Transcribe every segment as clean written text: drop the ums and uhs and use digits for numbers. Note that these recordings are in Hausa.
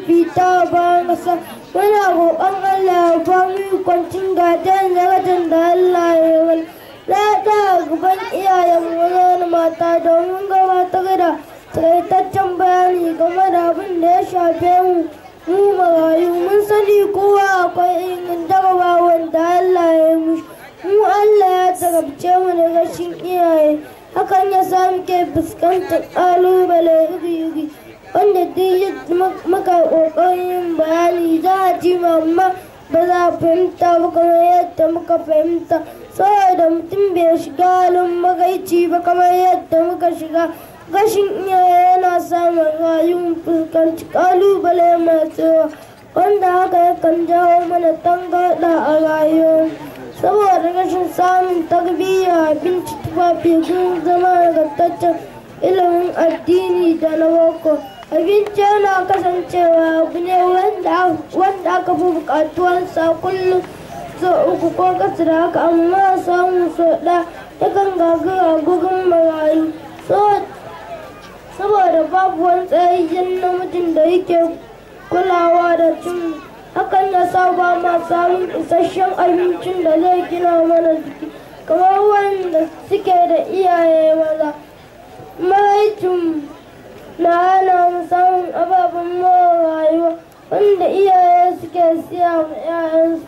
Mafifita bayan ƙasa. Muna roƙon Allah ya ba mu ikon cin gajiyar darajar da Allah ya yi mana. Na tsaya gaban iyayen maza da mata domin gabatar da takaitaccen bayani game da abin da ya shafe mu, mu marayu. Mun sani kowa akwai irin jarabawan da Allah ya yi mushi. Mu Allah ya jarabce mu da rashin iyaye. Hakan ya sa muke fuskantar ƙalubale iri-iri, wanda duk muka ƙoƙarin yin bayani za a ji mu, amma ba za a fahimta ba kamar yadda muka fahimta, saboda mutum bai shiga halin maraici ba kamar yadda muka shiga. Rashin iyaye yana sa marayu mu fuskanci ƙalubale masu yawa, wanda haka yakan jawo mana tangarɗa a rayuwar, saboda rashin samun tarbiyya, abinci, tufafi, gurin zama, nagartaccen ilimin addini da na boko. Abinci yana kasancewa abu ne wanda aka fi buƙatuwarsa kullum sau uku ko ƙasa da haka, amma samun sau ɗaya yakan gagara gurin marayu, saboda babu wani tsayayyen namijin da yake kulawa da cin. Hakan ya sa ba ma samun isasshen abincin da zai gina mana jiki kamar wanda suke da iyaye maza. Maraicin na hana mu samun ababen more rayuwa wanda iyaye suke siya ma 'ya'yansu,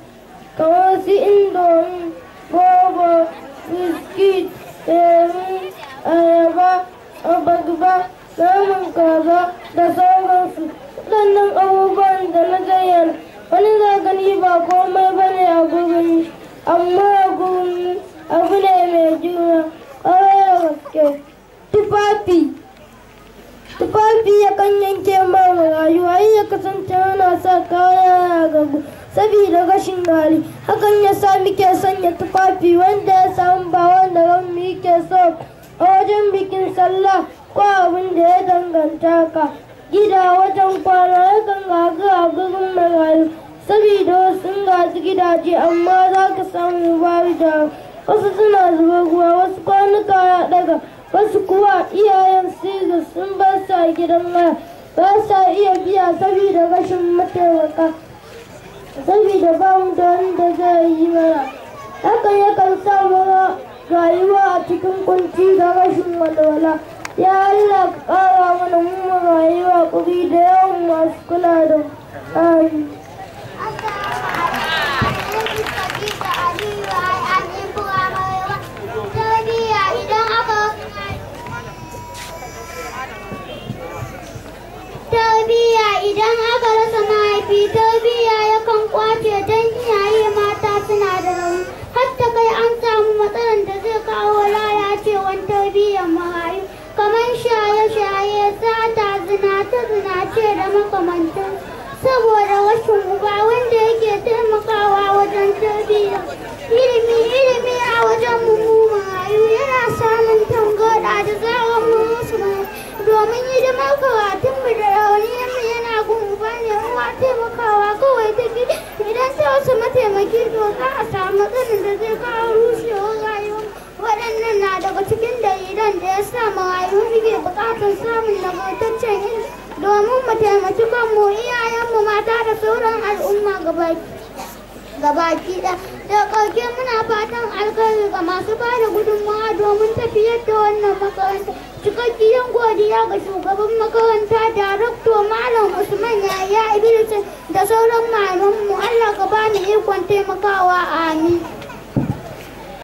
kamar su Indomie, roba, biskit, lemu, ayaba, abarba, naman kaza da sauransu. Waɗannan abubuwan da na zayyana, wani za gani ba komai ba ne a gurin shi, amma a gurin abu ne mai girma ƙwarai da gaske. Tufafi yakan yanke ma rayuwa, ya kasance yana sa kaya yagaggu saboda rashin hali. Hakan ya sa muke sanya tufafi wanda ya samu, ba wanda ranmu yake so, a wajen bikin sallah ko abin da ya danganta haka. Gida wajen kwana yakan gagara gurin marayu, saboda wasu sun gaji gidaje, amma za ka samu babu da wasu suna zuba ruwa, wasu kwanuka ya ɗaga, wasu kuwa iyayen sirri sun bar su a gidan haya, ba sa iya biya saboda rashin mataimaka, saboda ba mu da wanda zai yi mana. Hakan yakan sa mu rayuwa a cikin kunci da rashin walwala. Ya Allah, ka ƙara mana mu rayuwa haƙuri da yawan masu kula da mu. Amin. Tarbiyya: idan aka rasa mahaifi, tarbiyya yakan kwace, don iyaye mata suna da rauni, har ta kai an samu matsalar da zai kawo lalacewan tarbiyyar marayu, kamar shaye-shaye, sata, zinace-zinace da makamantan, saboda rashin uba wanda yake taimakawa wajen tarbiyya. Ilimi a wajen mu marayu yana samun tangarɗa da zarar mun rasa mahaifi, domin hidimar karatunmu da ɗawainiyarmu yana gun uba ne. Uwa taimakawa kawai take. Idan ta rasa mataimaki, to za a samu matsalar da zai kawo rushewar rayuwa. Waɗannan na daga cikin dalilan da ya sa marayu muke buƙatar samun nagartaccen ilimi domin mu taimaki kanmu, iyayenmu mata da sauran al'umma gabaki ɗaya. Da ƙarshe, muna fatan alkhairi ga masu ba da gudunmawa domin tafiyar da wannan makaranta. Cikakkiyar godiya ga shugaban makaranta, Darakto Malam Usman Yahaya Idris, da sauran malamanmu. Allah ka ba mu ikon taimakawa, amin.